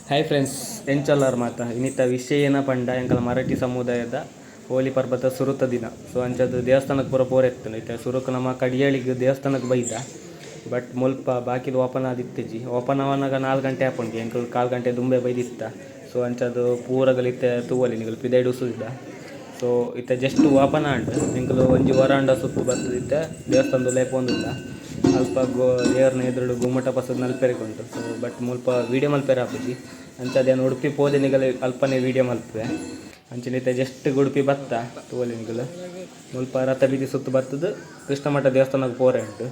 Hi friends, ಎಂಚೊಲ್ಲರ್ ಮಾತ? ಇನಿತ ವಿಷಯ ಏನ ಪಂಡ, ಎಂಕಲ ಮರಾಠಿ ಸಮುದಾಯದ ಹೋಲಿ ಪರ್ಬದ ಸುರುತ ದಿನ. ಸೊ ಅಂಚದ ದೇವಸ್ಥಾನಕ್ಕೆ ಪೂರ ಪೋರೆತ್ತುಂಡು. ಇತ್ತೆ ಸುರುಕು ನಮ್ಮ ಕಡಿಯಾಳಿಗ್ ದೇವಸ್ಥಾನಕ್ಕೆ ಬೈದ. ಬಟ್ ಮುಲ್ಪ ಬಾಕಿಲ್ ಓಪನ್ ಆದಿತ್ತಿಜಿ. ಓಪನ್ ಆವನಾಗ 4 ಗಂಟೆ ಆಪುಂಡು. ಎಂಕುಲು ಕಾಲು ಗಂಟೆ ದುಂಬೆ ಬೈದಿತ್ತ. ಸೊ ಅಂಚದು ಪೂರಗಲ ಇತ್ತೆ ತೂವೊಲಿ ನಿಕುಲು, ಪಿದಯ್ಡ್ ಉಸುದಿದ. ಸೊ ಇತ್ತೆ ಜಸ್ಟ್ ಓಪನ್ ಆಂಡ್. ಎಂಕುಲು ಒಂಜಿ ವರಾಂಡ ಸುತ್ತು ಬತ್ತದಿತ್ತೆ, ದೇವಸ್ಥಾನದ ಉಲಯಿ ಪೋಂದುಲ್ಲ. ಅಲ್ಪ ಗೋ ದೇವರ್ನ ಎದುರುಡು ಗುಮ್ಮಟ ಪಸದ್ ನಲ್ಪೆರೆಗ್ ಉಂಟು. ಸೊ ಬಟ್ ಮುಲ್ಪ ವೀಡಿಯೋ ಮಲ್ಪೆರೆ ಆಪುಜಿ. ಅಂಚಾದ್ ಯಾನ್ ಉಡುಪಿ ಪೋದೆ, ನಿಗಲೆ ಅಲ್ಪನೆ ವೀಡಿಯೋ ಮಲ್ಪುವೆ. ಅಂಚನೆ ಇತ್ತೆ ಜಸ್ಟ್ ಉಡುಪಿ ಬತ್ತ, ತೂವೊಲಿ ನಿಕುಲು. ಮುಲ್ಪ ರಥ ಬೀದಿ ಸುತ್ತು ಬತ್ತದು ಕೃಷ್ಣ ಮಠ ದೇವಸ್ಥಾನಕ್ಕೆ ಪೋರೆ ಉಂಟು.